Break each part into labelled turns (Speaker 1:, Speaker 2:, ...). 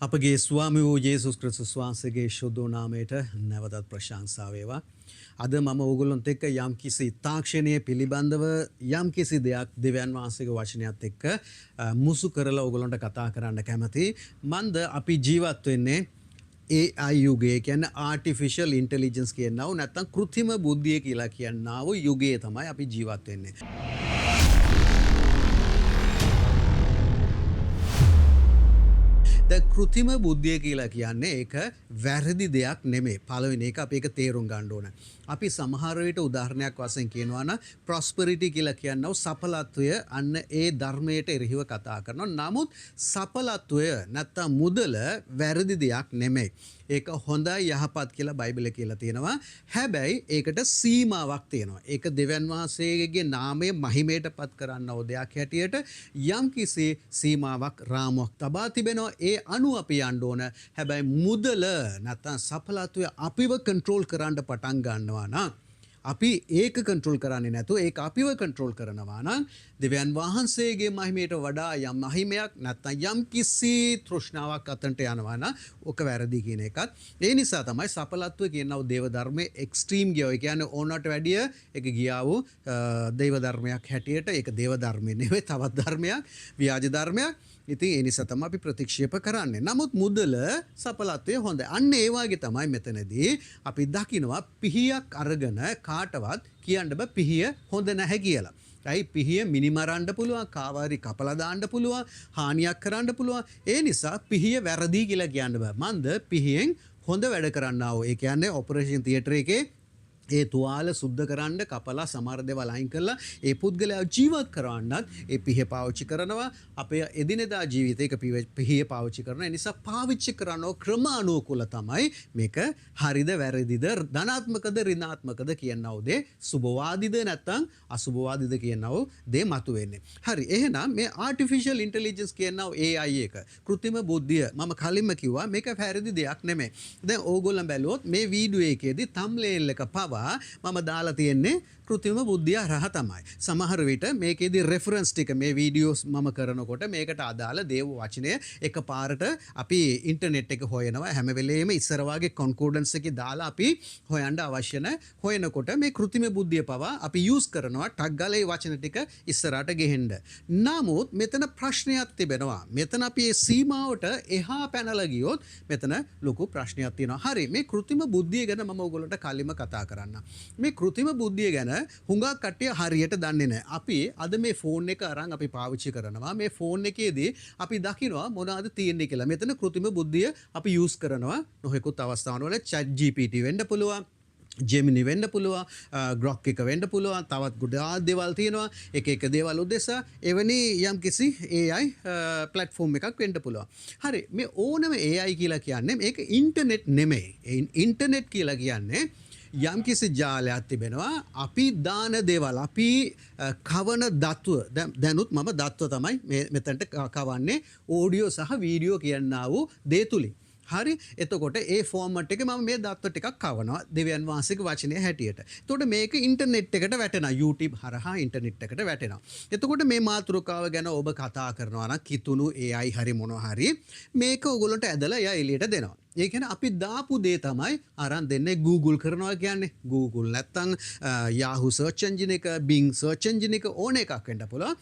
Speaker 1: අපගේ ස්වාමි වූ ජේසුස් ක්‍රිස්තුස් වහන්සේගේ ශුද්ධ නාමයට නැවතත් ප්‍රශංසා වේවා. අද මම ඕගොල්ලොන්ත් එක්ක යම්කිසි තාක්ෂණය පිළිබඳව යම්කිසි දෙයක් දෙවියන් වහන්සේගේ වචනයත් එක්ක මුසු කරලා ඕගොල්ලොන්ට කතා කරන්න කැමතියි. මන්ද අපි ජීවත් වෙන්නේ AI යුගයේ, කියන්නේ ආටිෆිෂල් ඉන්ටෙලිජන්ස් කියනවා වූ නැත්නම් කෘත්‍රිම බුද්ධිය කියලා කියනා වූ යුගයේ තමයි අපි ජීවත් වෙන්නේ. දැන් කෘත්‍රිම බුද්ධිය කියලා කියන්නේ ඒක වැරදි දෙයක් නෙමෙයි. පළවෙනි එක අපි ඒක තේරුම් ගන්න ඕන. අපි සමහර විට උදාහරණයක් වශයෙන් කියනවා නම් ප්‍රොස්පරිටි කියලා කියනව සඵලත්වය, අන්න ඒ ධර්මයට එරෙහිව කතා කරනවා. නමුත් සඵලත්වය නැත්නම් මුදල වැරදි දෙයක් නෙමෙයි. ඒක හොඳයි යහපත් කියලා බයිබලයේ කියලා තියෙනවා. හැබැයි ඒකට සීමාවක් තියෙනවා. ඒක දෙවියන් වහන්සේගේ නාමය මහිමයට පත් කරන්නව දෙයක් හැටියට යම්කිසි සීමාවක් රාමුවක් තබා තිබෙනවා. ඒ අනුව අපි යන්න ඕන. හැබැයි මුදල නැත්නම් සඵලත්වය අපිව කන්ට්‍රෝල් කරන්න පටන් ගන්නවා නම්, අපි ඒක කන්ට්‍රෝල් කරන්නේ නැතුව ඒක අපිව කන්ට්‍රෝල් කරනවා නම්, දෙවියන් වහන්සේගේ මහිමයට වඩා යම් මහිමයක් නැත්නම් යම් කිසි තෘෂ්ණාවක් අතන්ට යනවා නම් ඔක වැරදි කියන එකත්. ඒ නිසා තමයි සඵලත්වය කියනව දේව ධර්මයේ එක්ස්ට්‍රීම් ගියා. ඒ කියන්නේ ඕනට වැඩිය ඒක ගියා වූ දේව ධර්මයක් හැටියට, ඒක දේව ධර්මය නෙවෙයි, තවත් ධර්මයක්, ව්‍යාජ ධර්මයක්. ඉතින් ඒ නිසා තමයි අපි ප්‍රතික්ෂේප කරන්නේ. නමුත් මුදල සඵලත්වය හොඳයි. අන්න ඒ වගේ තමයි මෙතනදී අපි දකිනවා පිහියක් අරගෙන කාටවත් කියන්න බෑ පිහිය හොඳ නැහැ කියලා. ඇයි පිහිය මිනිමරන්න පුළුවන්, කාවාරි කපලා දාන්න පුළුවන්, හානියක් කරන්න පුළුවන්. ඒ නිසා පිහිය වැරදි කියලා කියන්න බෑ. මන්ද පිහියෙන් හොඳ වැඩ කරන්නා වූ, ඒ කියන්නේ ඔපරේෂන් තියටර් එකේ ඒ තුවාල සුද්ධ කරන්න කපලා සමහර දේවල් අයින් කරලා ඒ පුද්ගලයා ජීවත් කරවන්නත් ඒ පිහිය පාවිච්චි කරනවා. අපේ එදිනෙදා ජීවිතේක පිහිය පාවිච්චි කරනවා. ඒ නිසා පාවිච්චි කරන ක්‍රමානුකූල තමයි මේක හරිද වැරදිද, ධනාත්මකද ඍණාත්මකද කියනව දේ, සුභවාදීද නැත්නම් අසුභවාදීද කියනව දේ මතුවෙන්නේ. හරි, එහෙනම් මේ ආටිෆිෂල් ඉන්ටෙලිජන්ස් කියනව AI එක, කෘත්‍රිම බුද්ධිය, මම කලින්ම කිව්වා මේක වැරදි දෙයක් නෙමෙයි. දැන් ඕගොල්ලන් බැලුවොත් මේ වීඩියෝ එකේදී තම්බ්නේල් එක පවා මම දාලා තියෙන්නේ කෘත්‍රිම බුද්ධිය හරහා තමයි. සමහර විට මේකේදී රෙෆරන්ස් ටික මේ වීඩියෝස් මම කරනකොට මේකට අදාළ දේව වචනය එකපාරට අපි ඉන්ටර්නෙට් එක හොයනවා. හැම වෙලේම ඉස්සර වගේ කොන්කෝඩන්ස් එකේ දාලා අපි හොයන්න අවශ්‍ය නැහැ. හොයනකොට මේ කෘත්‍රිම බුද්ධිය පවා අපි යූස් කරනවා ටක් ගාලා ඒ වචන ටික ඉස්සරහට ගෙහෙන්න. නමුත් මෙතන ප්‍රශ්නයක් තිබෙනවා. මෙතන අපි මේ සීමාවට එහා පැනලා ගියොත් මෙතන ලොකු ප්‍රශ්නයක් තියෙනවා. හරි, මේ කෘත්‍රිම බුද්ධිය ගැන මම ඔයගොල්ලන්ට කලින්ම කතා කරන්න. මේ කෘත්‍රිම බුද්ධිය ගැන හුඟක් කට්ටිය හරියට දන්නේ නැහැ. අපි අද මේ ෆෝන් එක අරන් අපි පාවිච්චි කරනවා. මේ ෆෝන් එකේදී අපි දකිනවා මොනවද තියෙන්නේ කියලා. මෙතන කෘත්‍රිම බුද්ධිය අපි යූස් කරනවා නොයෙකුත් අවස්ථාවන් වල. Chat GPT වෙන්න පුළුවන්, Gemini වෙන්න පුළුවන්, Grok එක වෙන්න පුළුවන්, තවත් ගොඩාක් දේවල් තියෙනවා. එක එක දේවල් උදෙසා එවැනි යම්කිසි AI platform එකක් වෙන්න පුළුවන්. හරි, මේ ඕනම AI කියලා කියන්නේ මේක ඉන්ටර්නෙට් නෙමෙයි. ඉන්ටර්නෙට් කියලා කියන්නේ යම්කිසි ජාලයක් තිබෙනවා. අපි දාන දේවල්, අපි කවන දත්ව, දැනුත් මම දත්ව තමයි මෙතනට කවන්නේ ඔඩියෝ සහ වීඩියෝ කියනා වූ දේ තුලින්. හරි, එතකොට ඒ ෆෝමට් එකේ මම මේ දත්ව ටිකක් කවනවා දෙවියන් වහන්සේගේ වචනය හැටියට. එතකොට මේක ඉන්ටර්නෙට් එකට වැටෙනවා, YouTube හරහා ඉන්ටර්නෙට් එකට වැටෙනවා. එතකොට මේ මාතෘකාව ගැන ඔබ කතා කරනවා නම් කිතුණු AI හරි මොනවා හරි මේක ඔයගොල්ලන්ට ඇදලා එයා එළියට දෙනවා. ඒ කියන්නේ අපි දාපු දේ තමයි අරන් දෙන්නේ. Google කරනවා කියන්නේ Google නැත්තම්, Yahoo search engine එක, Bing search engine එක ඕන එකක් වෙන්න පුළුවන්.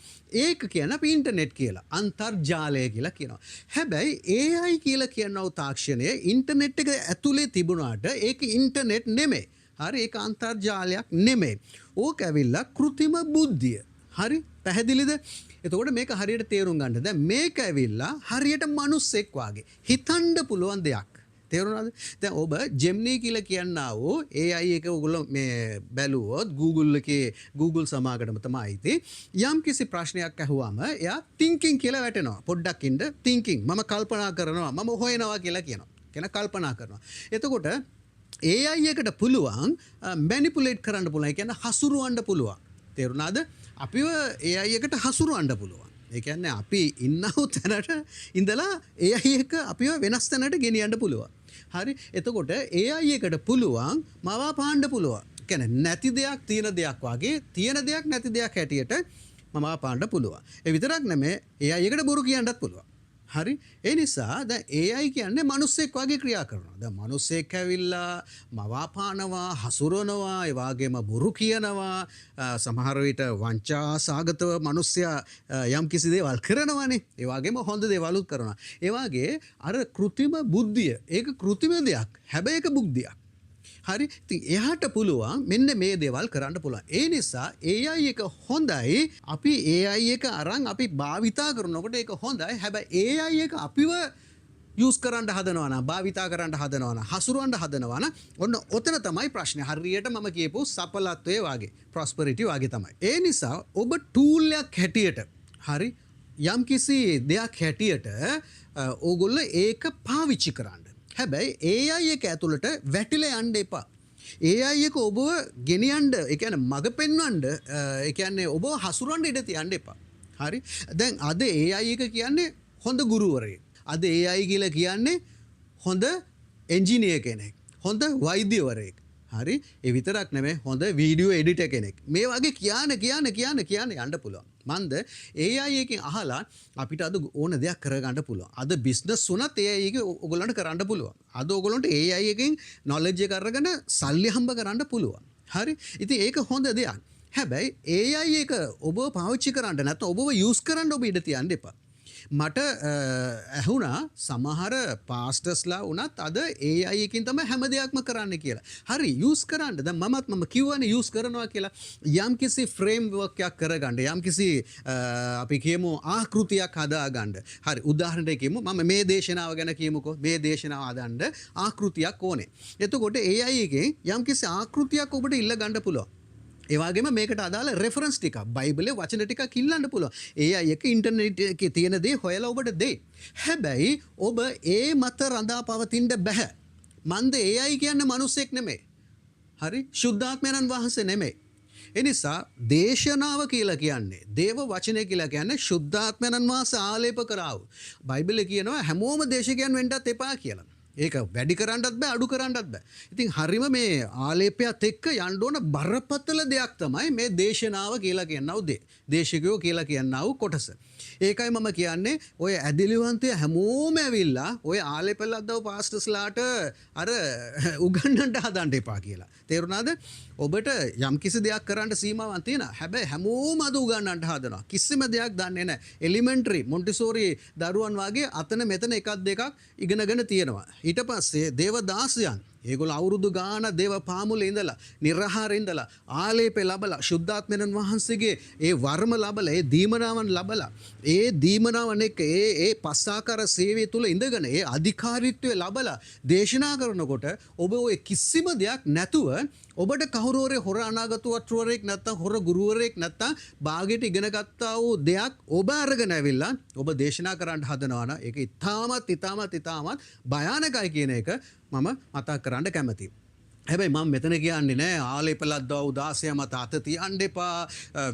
Speaker 1: ඒක කියන්නේ අපි ඉන්ටර්නෙට් කියලා, අන්තර්ජාලය කියලා කියනවා. හැබැයි AI කියලා කියනව තාක්ෂණය ඉන්ටර්නෙට් එක ඇතුලේ තිබුණාට ඒක ඉන්ටර්නෙට් නෙමෙයි. හරි, ඒක අන්තර්ජාලයක් නෙමෙයි. ඕක ඇවිල්ලා කෘත්‍රිම බුද්ධිය. හරි, පැහැදිලිද? එතකොට මේක හරියට තේරුම් ගන්න. දැන් මේක ඇවිල්ලා හරියට මිනිස්සෙක් වාගේ හිතන්න පුළුවන් දෙයක්. තේරුණාද? දැන් ඔබ Gemini කියලා කියනා වූ AI එක ඔයගොල්ලෝ මේ බැලුවොත් Google එකේ, Google සමාගම තමයි අයිති. යම් කිසි ප්‍රශ්නයක් ඇහුවම එයා thinking කියලා වැටෙනවා. පොඩ්ඩක් ඉන්න, thinking, මම කල්පනා කරනවා, මම හොයනවා කියලා කියනවා. කියන කල්පනා කරනවා. එතකොට AI එකට පුළුවන් මැනිපුලේට් කරන්න පුළුවන්. ඒ කියන්නේ හසුරුවන්න පුළුවන්. තේරුණාද? අපිව AI එකට හසුරුවන්න පුළුවන්. ඒ කියන්නේ අපි ඉන්නව තැනට ඉඳලා AI එක අපිව වෙනස් තැනට ගෙනියන්න පුළුවන්. හරි, එතකොට AI එකට පුළුවන් මවා පාන්න පුළුවන්. ඒ කියන්නේ නැති දෙයක් තියෙන දෙයක් වගේ, තියෙන දෙයක් නැති දෙයක් හැටියට මවා පාන්න පුළුවන්. ඒ විතරක් නෙමෙයි, AI එකට බොරු කියන්නත් පුළුවන්. හරි. ඒ නිසා දැන් AI කියන්නේ මිනිස්සෙක් වගේ ක්‍රියා කරනවා. දැන් මිනිස්සෙක් ඇවිල්ලා මවාපානවා, හසුරනවා, ඒ වගේම බොරු කියනවා, සමහර විට වංචා සාගතව මිනිස්සයා යම් කිසි දේවල් කරනවානේ. ඒ වගේම හොඳ දේවලුත් කරනවා. ඒ වගේ අර කෘත්‍රිම බුද්ධිය, ඒක කෘත්‍රිම දෙයක්. හැබැයි ඒක බුද්ධියක්. හරි. ඉතින් එයාට පුළුවන් මෙන්න මේ දේවල් කරන්න පුළුවන්. ඒ නිසා AI එක හොඳයි. අපි AI එක අරන් අපි භාවිතා කරනකොට ඒක හොඳයි. හැබැයි AI එක අපිව යූස් කරන්න හදනවා නම්, භාවිතා කරන්න හදනවා නම්, හසුරවන්න හදනවා නම්, ඔන්න ඔතන තමයි ප්‍රශ්නේ. හරියට මම කියපු සඵලත්වයේ වගේ, ප්‍රොස්පරිටි වගේ තමයි. ඒ නිසා ඔබ ටූල් එකක් හැටියට, හරි, යම්කිසි දෙයක් හැටියට ඕගොල්ලෝ ඒක පාවිච්චි කරන්න. හැබැයි AI එක ඇතුළට වැටිලා යන්න එපා. AI එක ඔබව ගෙනියන්න, ඒ කියන්නේ මඟ පෙන්වන්න, ඒ කියන්නේ ඔබව හසුරවන්න ඉඩ තියන්න එපා. හරි. දැන් අද AI එක කියන්නේ හොඳ ගුරුවරයෙක්. අද AI කියලා කියන්නේ හොඳ එන්ජිනියර් කෙනෙක්. හොඳ වෛද්‍යවරයෙක්. හරි. ඒ විතරක් නෙමෙයි, හොඳ වීඩියෝ එඩිටර් කෙනෙක්. මේ වගේ කියන කියන කියන කියන යන්න පුළුවන්. මන්ද AI එකෙන් අහලා අපිට අද ඕන දෙයක් කරගන්න පුළුවන්. අද බිස්නස් වුණත් AI එකෙන් ඔයගොල්ලන්ට කරන්න පුළුවන්. අද ඔයගොල්ලන්ට AI එකෙන් නොලෙජ් එක අරගෙන සල්ලි හම්බ කරන්න පුළුවන්. හරි. ඉතින් ඒක හොඳ දෙයක්. හැබැයි AI එක ඔබව පාවිච්චි කරන්න නැත්නම් ඔබව යූස් කරන්න ඔබ ඉඩ තියන්න එපා. මට ඇහුණා සමහර පාස්ටර්ස්ලා වුණත් අද AI එකකින් තමයි හැම දෙයක්ම කරන්න කියලා. හරි, යූස් කරන්න. දැන් මම කිව්වනේ යූස් කරනවා කියලා. යම්කිසි ෆ්‍රේම්වර්ක් එකක් කරගන්න, යම්කිසි අපි කියමු ආකෘතියක් හදාගන්න. හරි, උදාහරණයක් කියමු. මම මේ දේශනාව ගැන කියමුකෝ. මේ දේශනාව හදන්න ආකෘතියක් ඕනේ. එතකොට AI එකෙන් යම්කිසි ආකෘතියක් ඔබට ඉල්ල ගන්න පුළුවන්. ඒ වගේම මේකට අදාළ රෙෆරන්ස් ටිකක්, බයිබලයේ වචන ටිකක් ඉල්ලන්න පුළුවන්. AI එක ඉන්ටර්නෙට් එකේ තියෙන දේ හොයලා ඔබට දෙයි. හැබැයි ඔබ ඒ මත රඳා පවතින්න බැහැ. මන්ද AI කියන්නේ මිනිස්සෙක් නෙමෙයි. හරි, ශුද්ධාත්මයන්න් වහන්සේ නෙමෙයි. ඒ නිසා දේශනාව කියලා කියන්නේ, දේව වචනය කියලා කියන්නේ ශුද්ධාත්මයන්න් වහන්සේ ආලේප කරා වූ. බයිබලයේ කියනවා හැමෝම දේශකයන් වෙන්නත් එපා කියලා. ඒක වැඩි කරන්නත් බෑ, අඩු කරන්නත් බෑ. ඉතින් හරිම මේ ආලේපයත් එක්ක යන්න ඕන බරපතල දෙයක් තමයි මේ දේශනාව කියලා කියනව දේ. දේශකයෝ කියලා කියනව කොටස. ඒකයි මම කියන්නේ ඔය ඇදිලිවන්තය හැමෝම ඇවිල්ලා ඔය ආලේප ලද්දව පාස්ටර්ස්ලාට අර උගන්වන්න හදන්න එපා කියලා. තේරුණාද? ඔබට යම්කිසි දෙයක් කරන්න සීමාවක් තියෙනවා. හැබැයි හැමෝම අද උගන්වන්න හදනවා. කිසිම දෙයක් දන්නේ නැහැ. එලිමෙන්ටරි මොන්ටිසෝරි දරුවන් වගේ අතන මෙතන එකක් දෙකක් ඉගෙනගෙන තියෙනවා. ඊට පස්සේ දේවදාසයන් ඒගොල්ලෝ අවුරුදු ගාන දේව පාමුලේ ඉඳලා, නිර්ආහාර ඉඳලා, ආලේපේ ලබලා, ශුද්ධාත්මයන් වහන්සේගේ ඒ වර්ම ලබලා, ඒ දීමනාවන් ලබලා, ඒ දීමනාවන් එක්ක ඒ පස්ආකාර සේවය තුල ඉඳගෙන ඒ අධිකාරීත්වය ලබලා දේශනා කරනකොට ඔබ ඔය කිසිම දෙයක් නැතුව ඔබට කවුරු හරි හොර අනාගතවත්වරයෙක් නැත්නම් හොර ගුරුවරයෙක් නැත්නම් බාගෙට ඉගෙන ගත්තා වූ දෙයක් ඔබ අරගෙන ඇවිල්ලා ඔබ දේශනා කරන්න හදනවා නම් ඒක ඉතාමත් ඉතාමත් ඉතාමත් භයානකයි කියන එක මම මතක් කරන්න කැමතියි. හැබැයි මම මෙතන කියන්නේ නෑ ආලේප ලද්දා වූ දාසය මත අත තියන්න එපා,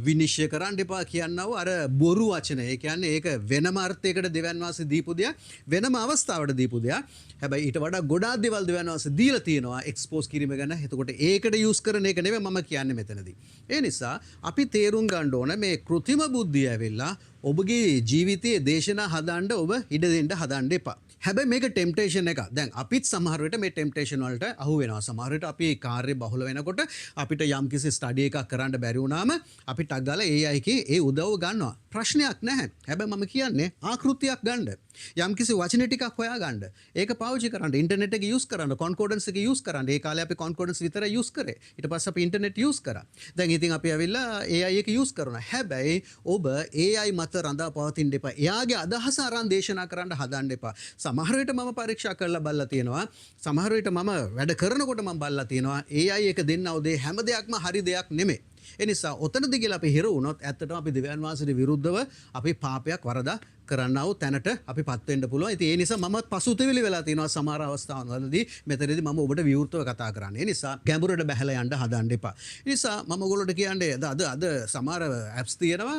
Speaker 1: විනිශ්චය කරන්න එපා කියනව අර බොරු වචන. ඒ කියන්නේ ඒක වෙනම අර්ථයකට දෙවන් වහන්සේ දීපු දෙයක්, වෙනම අවස්ථාවකට දීපු දෙයක්. හැබැයි ඊට වඩා ගොඩාක් දේවල් දෙවන් වහන්සේ දීලා තියෙනවා එක්ස්පෝස් කිරීම ගැන. එතකොට ඒකට යූස් කරන එක නෙමෙයි මම කියන්නේ මෙතනදී. ඒ නිසා අපි තේරුම් ගන්න ඕන මේ කෘත්‍රිම බුද්ධිය ඇවිල්ලා ඔබගේ ජීවිතයේ දේශනා හදන්න ඔබ ඉඩ දෙන්න හදන්න එපා. හැබැයි මේක ටෙම්ප්ටේෂන් එකක්. දැන් අපිත් සමහර විට මේ ටෙම්ප්ටේෂන් වලට අහු වෙනවා. සමහර විට අපි කාර්ය බහුල වෙනකොට අපිට යම්කිසි ස්ටඩි එකක් කරන්න බැරි වුණාම අපි ටක් ගාලා AI එකේ ඒ උදව්ව ගන්නවා. ප්‍රශ්නයක් නැහැ. හැබැයි මම කියන්නේ ආකෘතියක් ගන්න. යම්කිසි වචන ටිකක් හොයා ගන්න. ඒක පාවිච්චි කරන්න. ඉන්ටර්නෙට් එක යූස් කරන්න. කොන්කෝඩන්ස් එක යූස් කරන්න. ඒ කාලේ අපි කොන්කෝඩන්ස් විතරයි යූස් කරේ. ඊට පස්සේ අපි ඉන්ටර්නෙට් යූස් කරා. දැන් ඉතින් අපි ඇවිල්ලා AI එක යූස් කරනවා. හැබැයි ඔබ AI මත රඳා පවතින්න එපා. එයාගේ අදහස අරන් දේශනා කරන්න හදන්න එපා. සමහර විට මම පරීක්ෂා කරලා බලලා තියෙනවා. සමහර විට මම වැඩ කරනකොට මම බලලා තියෙනවා. AI එක දෙන්නව දේ හැම දෙයක්ම හරි දෙයක් නෙමෙයි. ඒ නිසා ඔතනදී කියලා අපි හිර වුණොත් ඇත්තටම අපි දෙවියන් වහන්සේට විරුද්ධව අපි පාපයක් වරදක් කරන්නා වූ තැනට අපි පත් වෙන්න පුළුවන්. ඉතින් ඒ නිසා මමත් පසුතැවිලි වෙලා තියෙනවා සමහර අවස්ථාවන් වලදී. මෙතනදී මම ඔබට විවෘතව කතා කරන්නේ. ඒ නිසා ගැඹුරට බැහැලා යන්න හදන්න එපා. ඒ නිසා මම ඔයගොල්ලන්ට කියන්නේ අද සමහර ඇප්ස් තියෙනවා.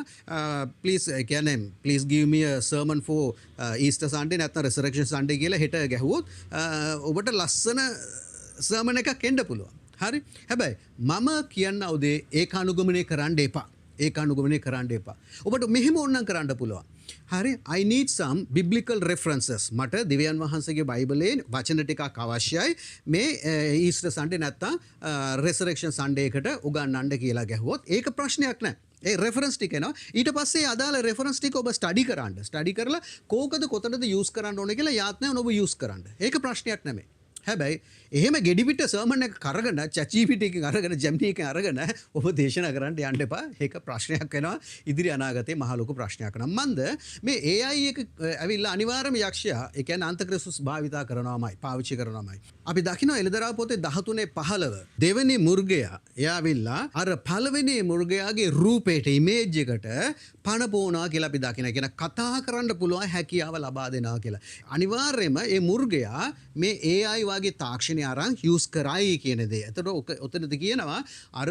Speaker 1: ප්ලීස්, ඒ කියන්නේ please give me a sermon for Easter Sunday නැත්නම් Resurrection Sunday කියලා හෙට ගැහුවොත් ඔබට ලස්සන සර්මන් එකක් එන්න පුළුවන්. හරි. හැබැයි මම කියන්න උදේ ඒක අනුගමනය කරන්න එපා. ඒක අනුගමනය කරන්න එපා. ඔබට මෙහෙම ඕනනම් කරන්න පුළුවන්. හරි, I need some biblical references. මට දෙවියන් වහන්සේගේ බයිබලයේ වචන ටිකක් අවශ්‍යයි මේ ඊස්ටර් සන්ඩේ නැත්තම් රෙසරෙක්ෂන් සන්ඩේ එකට උගන්වන්න කියලා ගැහුවොත් ඒක ප්‍රශ්නයක් නෑ. ඒ රෙෆරන්ස් ටික එනවා. ඊට පස්සේ අදාළ රෙෆරන්ස් ටික ඔබ ස්ටඩි කරන්න. ස්ටඩි කරලා කෝකද කොතනද යූස් කරන්න ඕනේ කියලා යාඥාවෙන් ඔබ යූස් කරන්න. ඒක ප්‍රශ්නයක් නෙමෙයි. හැබැයි එහෙම ගෙඩි පිට සර්මන් එක කරගෙන ChatGPT එකෙන් අරගෙන Gemini එකෙන් අරගෙන ඔබ දේශනා කරන්න යන්න එපා. ඒක ප්‍රශ්නයක් වෙනවා. ඉදිරි අනාගතේ මහ ලොකු ප්‍රශ්නයක් වෙනවා. මන්ද මේ AI එක ඇවිල්ලා අනිවාර්යයෙන්ම යක්ෂයා, ඒ කියන්නේ අන්තක්‍රිස්තුස් භාවිතා කරනවාමයි, පාවිච්චි කරනවාමයි. අපි දකිනවා එළිදරව් පොතේ 13:15 දෙවෙනි මුර්ගයා එයා ඇවිල්ලා අර පළවෙනි මුර්ගයාගේ රූපයට, ඉමේජ් එකට පණ පොවනවා කියලා අපි දකිනවා. ඒ කියන්නේ කතා කරන්න පුළුවන් හැකියාව ලබා දෙනවා කියලා. අනිවාර්යයෙන්ම මේ මුර්ගයා මේ AI වගේ තාක්ෂණය අරන් යූස් කරයි කියන දේ. එතකොට ඔතනද කියනවා අර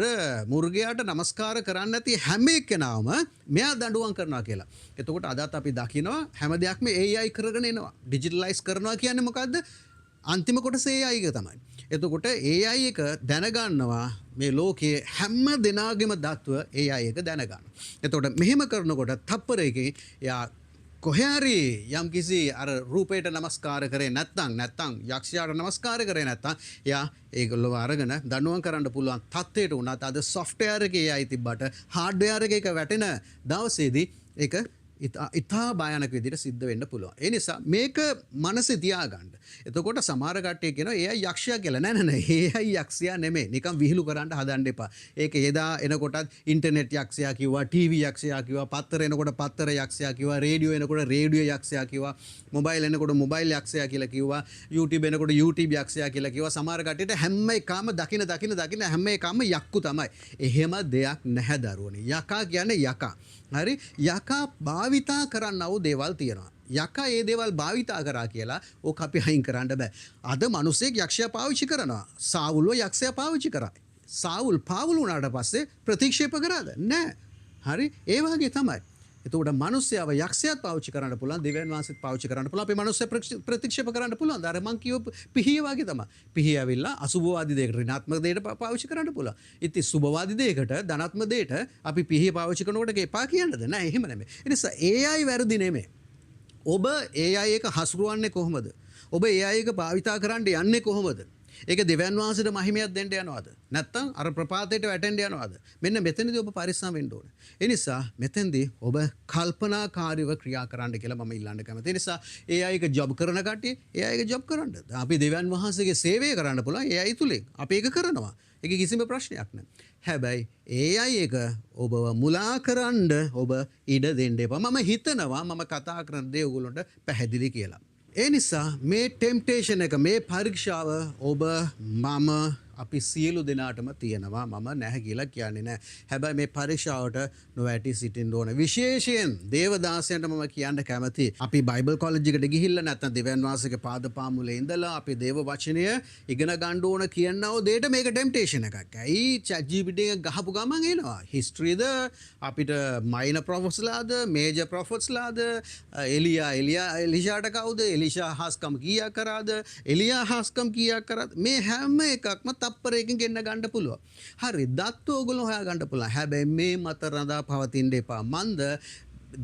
Speaker 1: මුර්ගයාට නමස්කාර කරන්න නැති හැම එක්කෙනාම මෙයා දඬුවම් කරනවා කියලා. එතකොට අදත් අපි දකිනවා හැම දෙයක්ම AI කරගෙන එනවා. ඩිජිටලයිස් කරනවා කියන්නේ මොකද්ද? අන්තිම කොටස AI එක තමයි. එතකොට AI එක දැනගන්නවා මේ ලෝකයේ හැම දෙනාගේම දත්ව AI එක දැනගන්නවා. එතකොට මෙහෙම කරනකොට තප්පරයකින් එයා කොහේ හරි යම් කිසි අර රූපයට නමස්කාර කරේ නැත්නම් යක්ෂයාට නමස්කාර කරේ නැත්නම් එයා ඒගොල්ලෝ අරගෙන දඬුවම් කරන්න පුළුවන් තත්ත්වයට වුණත් අද සොෆ්ට්වෙයාර් එකේ AI තිබ්බට හાર્ඩ්වෙයාර් එකේ එක වැටෙන දවසේදී ඒක ඉතා භයානක විදිහට සිද්ධ වෙන්න පුළුවන්. ඒ නිසා මේක මනසේ තියාගන්න. එතකොට සමහර කට්ටිය කියනවා AI යක්ෂයා කියලා. නෑ නෑ නෑ, AI යක්ෂයා නෙමෙයි. නිකන් විහිළු කරන්න හදන්න එපා. ඒක එදා එනකොටත් ඉන්ටර්නෙට් යක්ෂයා කිව්වා, ටීවී යක්ෂයා කිව්වා, පත්තර එනකොට පත්තර යක්ෂයා කිව්වා, රේඩියෝ එනකොට රේඩියෝ යක්ෂයා කිව්වා, මොබයිල් එනකොට මොබයිල් යක්ෂයා කියලා කිව්වා, YouTube එනකොට YouTube යක්ෂයා කියලා කිව්වා. සමහර කට්ටියට හැම එකම දකින දකින දකින හැම එකම යක්කු තමයි. එහෙම දෙයක් නැහැ දරුවනේ. යකා කියන්නේ යකා. හරි, යකා භාවිතා කරන්නව දේවල් තියෙනවා. යකා ඒ දේවල් භාවිතා කරා කියලා ඕක අපි අයින් කරන්න බෑ. අද මිනිස්සෙක් යක්ෂයා පාවිච්චි කරනවා. සාවුල්ව යක්ෂයා පාවිච්චි කරා. සාවුල් පාවුල් වුණාට පස්සේ ප්‍රතික්ෂේප කරාද? නෑ. හරි, ඒ වගේ තමයි. එතකොට මිනිස්සයාව යක්ෂයාත් පාවිච්චි කරන්න පුළුවන්, දෙවියන් වහන්සේත් පාවිච්චි කරන්න පුළුවන්, අපි මිනිස්සයා ප්‍රතික්ෂේප කරන්න පුළුවන්. අර මං කියව පිහිය වගේ තමයි. පිහිය ඇවිල්ලා අසුභවාදී දෙයකට, ඍණාත්මක දෙයකට පාවිච්චි කරන්න පුළුවන්. ඉතින් සුභවාදී දෙයකට, ධනාත්මක දෙයට අපි පිහිය පාවිච්චි කරනකොට ඒක එපා කියන්නද? නෑ, එහෙම නෙමෙයි. ඒ නිසා AI වැරදි නෙමෙයි. ඔබ AI එක හසුරුවන්නේ කොහොමද? ඔබ AI එක භාවිතා කරන්න යන්නේ කොහොමද? ඒක දෙවියන් වහන්සේට මහිමයක් දෙන්න යනවාද? නැත්නම් අර ප්‍රපාතයට වැටෙන්න යනවාද? මෙන්න මෙතනදී ඔබ පරිස්සම් වෙන්න ඕනේ. ඒ නිසා මෙතෙන්දී ඔබ කල්පනාකාරීව ක්‍රියා කරන්න කියලා මම ඉල්ලන්න කැමතියි. ඒ නිසා AI එක ජොබ් කරන කට්ටිය AI එක ජොබ් කරන්න. දැන් අපි දෙවියන් වහන්සේගේ සේවය කරන්න පුළුවන් AI තුලින්. අපි ඒක කරනවා. ඒක කිසිම ප්‍රශ්නයක් නෑ. හැබැයි AI එක ඔබව මුලා කරන්න ඔබ ඉඩ දෙන්න එපා. මම හිතනවා මම කතා කරන දේ ඔයගොල්ලන්ට පැහැදිලි කියලා. ඒ නිසා මේ ටෙම්ප්ටේෂන් එක, මේ පරීක්ෂාව ඔබ මම අපි සියලු දෙනාටම තියෙනවා. මම නැහැ කියලා කියන්නේ නෑ. හැබැයි මේ පරීක්ෂාවට නොවැටි සිටින්න ඕන. විශේෂයෙන් දේවදාසයන්ට මම කියන්න කැමතියි. අපි බයිබල් කොලෙජ් එකට ගිහිල්ලා නැත්නම් දෙවියන් වහන්සේගේ පාද පාමුලේ ඉඳලා අපි දේව වචනය ඉගෙන ගන්න ඕන කියනව දෙයට මේක ටෙම්ප්ටේෂන් එකක්. ඇයි chat GPT එක ගහපු ගමන් එනවා. හිස්ටරිද අපිට මයිනර් ප්‍රොෆෙට්ස්ලාද මේජර් ප්‍රොෆෙට්ස්ලාද එලියා එලියා එලිෂාට කවුද, එලිෂා හාස්කම් කීයක් කරාද, එලියා හාස්කම් කීයක් කරාද, මේ හැම එකක්ම තප්පරයකින් ගෙන්න ගන්න පුළුවන්. හරි, දත්ත ඕගොල්ලෝ හොයා ගන්න පුළුවන්. හැබැයි මේ මත රඳා පවතින්න එපා. මන්ද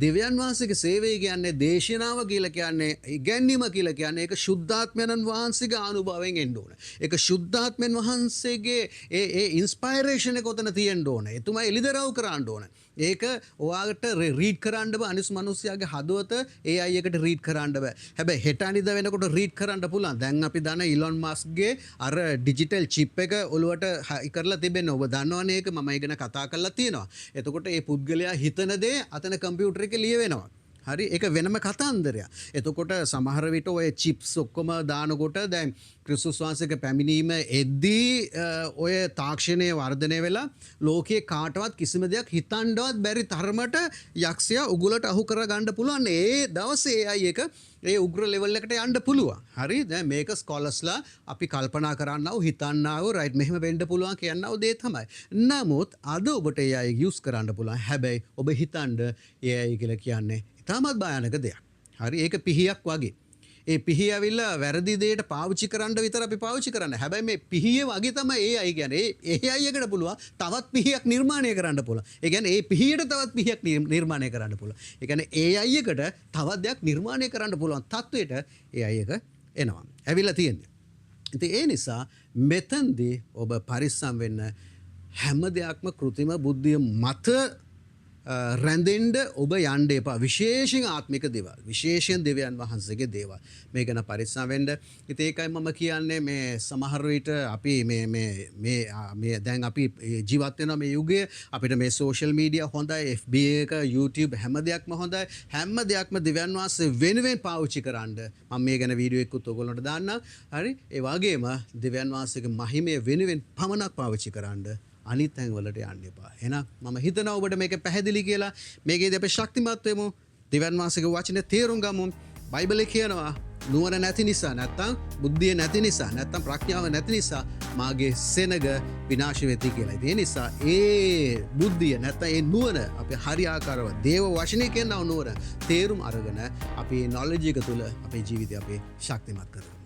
Speaker 1: දෙවියන් වහන්සේගේ සේවය කියන්නේ, දේශනාව කියලා කියන්නේ, ඉගැන්වීම කියලා කියන්නේ ඒක ශුද්ධාත්මයන් වහන්සේගේ අනුභවයෙන් එන්න ඕන. ඒක ශුද්ධාත්මයන් වහන්සේගේ ඒ ඉන්ස්පයිරේෂන් එක ඔතන තියෙන්න ඕන. එතුමා එළිදරව් කරන්න ඕන. ඒක ඔයාලට රීඩ් කරන්න බෑ. අනිත් මිනිස්සයාගේ හදවත AI එකට රීඩ් කරන්න බෑ. හැබැයි හෙට අනිද්දා වෙනකොට රීඩ් කරන්න පුළුවන්. දැන් අපි දන්න ඉලොන් මස්ක්ගේ අර ඩිජිටල් චිප් එක ඔළුවට හයි කරලා තිබෙනවා. ඔබ දන්නවනේ ඒක මම ඒ ගැන කතා කරලා තියෙනවා. එතකොට ඒ පුද්ගලයා හිතන දේ අතන කම්පියුටර් එකේ ලියවෙනවා. හරි, ඒක වෙනම කතන්දරයක්. එතකොට සමහර විට ඔය චිප්ස් ඔක්කොම දානකොට දැන් ක්‍රිස්තුස් වහන්සේගේ පැමිණීම එද්දී ඔය තාක්ෂණය වර්ධනය වෙලා ලෝකයේ කාටවත් කිසිම දෙයක් හිතන්නවත් බැරි තරමට යක්ෂයා උගුලට අහු කරගන්න පුළුවන්. ඒ දවසේ AI එක ඒ උග්‍ර ලෙවල් එකට යන්න පුළුවන්. හරි, දැන් මේක ස්කෝලර්ස්ලා අපි කල්පනා කරන්නව හිතන්නව රයිට් මෙහෙම වෙන්න පුළුවන් කියන්නව දේ තමයි. නමුත් අද ඔබට AI use කරන්න පුළුවන්. හැබැයි ඔබ හිතන්න AI කියලා කියන්නේ ඉතාමත් භයානක දෙයක්. හරි, ඒක පිහියක් වගේ. ඒ පිහිය ඇවිල්ලා වැරදි දෙයට පාවිච්චි කරන්න විතර අපි පාවිච්චි කරන්න. හැබැයි මේ පිහිය වගේ තමයි AI කියන්නේ. ඒ AI එකට පුළුවන් තවත් පිහියක් නිර්මාණය කරන්න පුළුවන්. ඒ කියන්නේ ඒ පිහියට තවත් පිහියක් නිර්මාණය කරන්න පුළුවන්. ඒ කියන්නේ AI එකට තවත් දෙයක් නිර්මාණය කරන්න පුළුවන් තත්වයට AI එක එනවා. ඇවිල්ලා තියෙන්නේ. ඉතින් ඒ නිසා මෙතනදී ඔබ පරිස්සම් වෙන්න. හැම දෙයක්ම කෘතිම බුද්ධිය මත රැඳෙන්න ඔබ යන්න එපා. විශේෂයෙන් ආත්මික දේවල්, විශේෂයෙන් දෙවියන් වහන්සේගේ දේවල්. මේ ගැන පරිස්සම් වෙන්න. ඉතින් ඒකයි මම කියන්නේ, මේ සමහර විට අපි මේ මේ මේ මේ දැන් අපි ජීවත් වෙනවා මේ යුගයේ. අපිට මේ සෝෂල් මීඩියා හොඳයි, FB එක, YouTube හැම දෙයක්ම හොඳයි. හැම දෙයක්ම දෙවියන් වහන්සේ වෙනුවෙන් පාවිච්චි කරන්න. මම මේ ගැන වීඩියෝ එකකුත් ඔයගොල්ලන්ට දාන්නම්. හරි. ඒ වගේම දෙවියන් වහන්සේගේ මහිමය වෙනුවෙන් පමණක් පාවිච්චි කරන්න. අනිත් තැන් වලට යන්න එපා. එහෙනම් මම හිතනවා ඔබට මේක පැහැදිලි කියලා. මේකේදී අපි ශක්තිමත් වෙමු. දෙවියන් වහන්සේගේ වචනේ තේරුම් ගමු. බයිබලේ කියනවා, නුවණ නැති නිසා, නැත්තම් බුද්ධිය නැති නිසා, නැත්තම් ප්‍රඥාව නැති නිසා මාගේ සෙනග විනාශ වෙති කියලා. ඉතින් ඒ නිසා ඒ බුද්ධිය නැත්තම් ඒ නුවණ අපි හරියාකාරව දේව වචනේ කියන නුවණ තේරුම් අරගෙන අපි නොලෙජ් එක තුල අපේ ජීවිතය අපි ශක්තිමත් කරගමු.